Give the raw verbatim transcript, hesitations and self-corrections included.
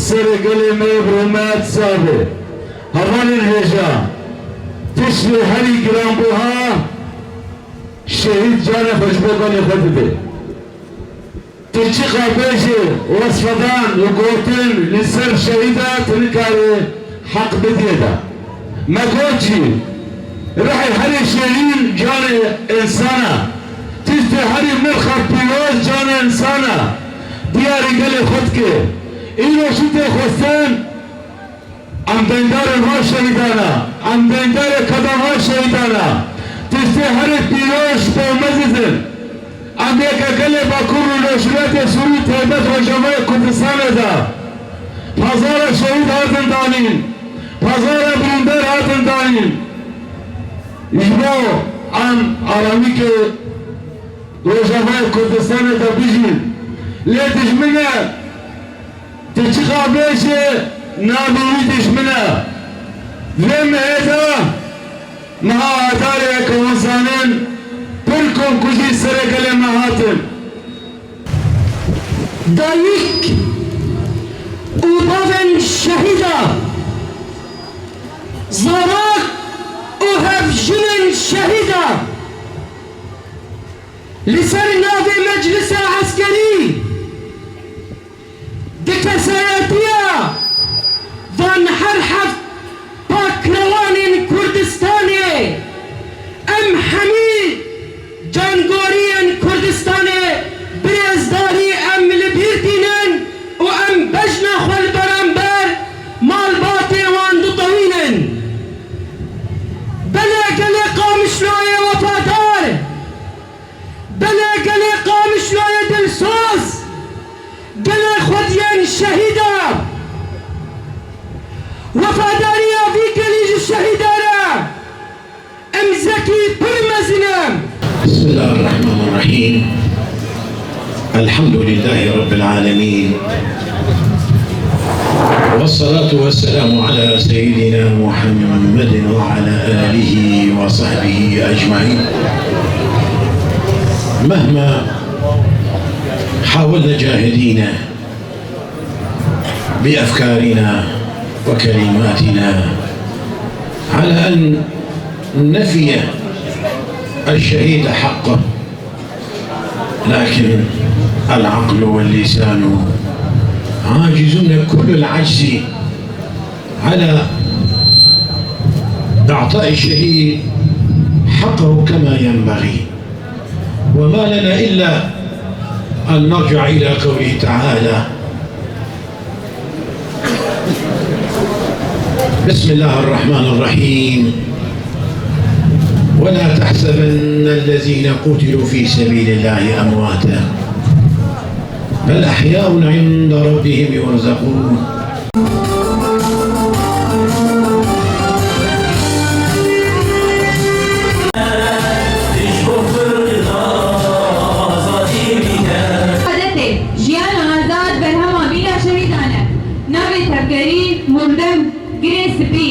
Serê gelê me yê bi rehmet sabe. Hevalên hêja. Tiştê herî giranbuha şehîd canê xwe ji bo gelê xwe dide. Tu çiqa bêjî, wesfedan û gotin li ser şehîda tu nikarî heq bidiyê de. Me got jî, ruhê herî şêrîn canê însan e. Tiştê herî mirxa pîroz canê însan e. Diyarî gelê xwe dike. Îro jî tê xwestin. Em deyndarê van şehîdan e, em deyndarê keda van şehîdan e. Tiştê herî pîroz ji bo me zî din. Em yeke gelê Bakur û Rojhilatê Sûrî taybet Rojavayê Kurdistanê de. Hezara şehîd hatin danîn, hezara birîndar hatin danîn. Ji bo em aramîkê Rojavayê Kurdistanê de bijîn. Lê dijmine Tu çiqa bêjî navê wî dijmin e. Vê mehê de niha Adarê, weke hûn zanin, pir komkujî serê gelê me hatin. Dayik û bavên şehîda, zarok û hevjinên şehîda li ser navê Meclisa Eskerî di kesayetiya van her heft pakrewanên Kurdistanê, em hemî cangoriyên Kurdistanê bi rêzdarî em li bîr tînin û em bejna xwe li beramber malbatê wan ditewînin. Belê gelê Qamişloyê wefadar! Belê gelê Qamişloyê dilsoz, gelê xwediyên şehîda. Wefadariya vî gelî ji şehîda re îmzekî pir mezin e. بسم الله الرحمن الرحيم. الحمد لله رب العالمين. والصلاة والسلام على سيدنا محمد وعلى آله وصحبه أجمعين. مهما حاولنا جاهدين بأفكارنا وكلماتنا على أن نفي الشهيد حقه، لكن العقل واللسان عاجزون كل العجز على إعطاء الشهيد حقه كما ينبغي. وما لنا إلا أن نرجع إلى قوله تعالى: بسم الله الرحمن الرحيم. ولا تحسبن الذين قتلوا في سبيل الله أمواتا، بل أحياء عند ربهم يرزقون. Şehadetê, jiyana azad berhema mîna şehîdan e. Navê tevgerî, murdem, girê spî.